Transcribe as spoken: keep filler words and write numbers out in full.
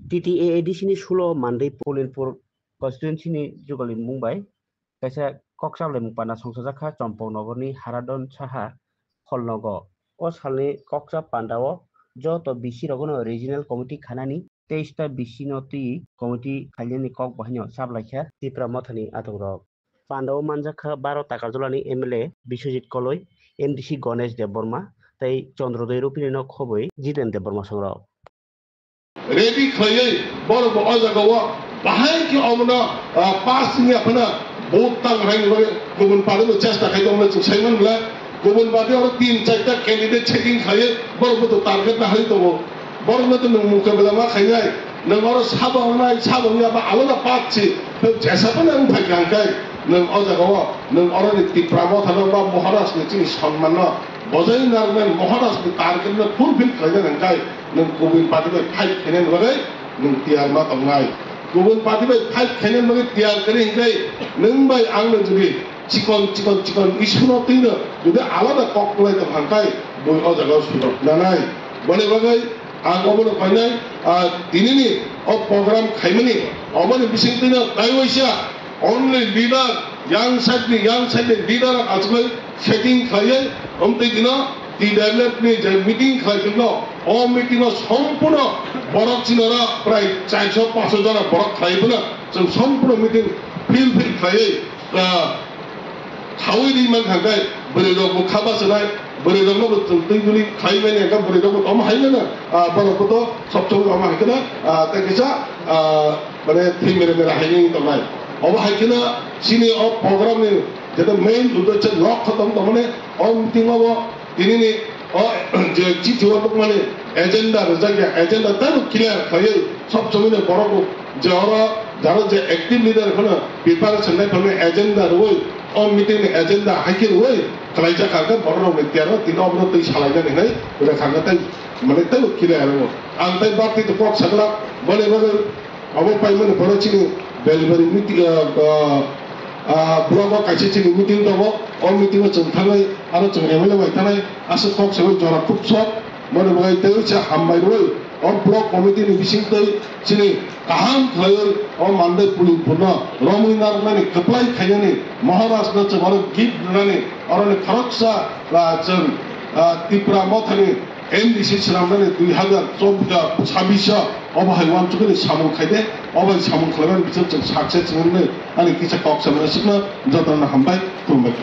T T A A D C ni sulo mandwi Pulinpur constituency ni jugalni mung bai kaisa kok chablaimung panda songchajak kha Chompok Nogor ni Haradon Saha Holnogo. O salni kokcha pandao joto B C rokno regional committee khanani, teis ta B C no twi committee khainani kok bahaino chaplaikha Tipra Mothani atongrok. Pandao manjakha baro Takarjolani M L A Biswajit Koloi, M D C Ganesh Debbarma tei Chandrodoi Rupini no khobwi Jiten Debbarma songrok. Ready khlaiwi borok bo o jaga o bahai khe omono, ah, pass wngya phano vote tang haini bagwi kubun party bo chesta khai tongmani chwng saiman bwla. Kubun party oro tin charta candidate checking khlaiwi borok bo to target na hai tongo. Borok no to nwng mukabela ma khainai. Nwng oro sabo wngnai, sabo wngya ba alada party se. Tei jesa phano wng phaikha hwnkhe nwng o jaga o nwng oroni Tipra Motha no ba Maharaj ni chini sonman no bojai narwknai, Maharaj ni target no fulfill khlainai hwnkhe nwng kubun party bai fight khainani bagwi nwng tiyar ma tongnai. Kubun party bai fight khainani bagwi tiyar kwrwi hwnkhe nwng bai ang no jodi chikon, chikon, chikon issue no twi no jodi alada kok kwlai tong hwnkhe bui o jaga o sutok nanai. Boni bagwi ang obono koinai, ah, tinini o program khaimani oboni bisingtwi no taiwaisa only leader, yang side ni, yang side ni leader achugwi setting khlaiwi, omtwi dino T W F ni je meeting khlai philno, o meeting o sompurno borok chinora prai charso panchso jona borok khlai phano, chwng sompurno meeting field field khlaiwi, ah, thawi ri man kha khe bwrwi rok bo kha bachanai, bwrwi rok no bo chwng twi guli khlai mani kha, bwrwi rok bo omo hai mano, ah, borok bo to sob sob omo hai kheno, ah, tei kisa, ah, mane thwi mere mere hai wngwi tongnai. Omo hai kheno chini o program ni jeto main uddesho lok kho tong tongmani o meeting o bo tinini o je chithi o tongmani agenda rwjak ya, agenda tei bo clear khaiwi sob somoi no borok rok je oro jaro je active leader phano preparation nai phano agenda rwui o meeting ni agenda hai khe rwui khlaijak kha khe borok rok ni tiyar o tini obono twi salai nani hinwi rwkha khe tei mane tei bo clear rwo. Ang tei bak twi kok sakla boni bagwi Obo paimani pore chini Belbari meeting, ah, ah, ah, block o kaisa chini meeting tongo. O meeting o chwng thangwi aro chwng M L A bai thanai aswk kok sawi jora kub sok. Mani bagwi tei se hambai rwi o block committee ni bisingtwi chini kaham khlaiwi o mandai Pulinpur no romwi narwknani kwplai khainani Maharaj no chwng oro gift rwnani oroni khoroksa, ah, chwng, ah, Tipra Mothani M D C swnamnani dui hazar chobbish, ah, sabbish o, obo hai uansukmani samung khaide, obo hai samung khlaimani bising chwng success wngwi ani kisa kok samani aswkno jotono hambai, khulumbai.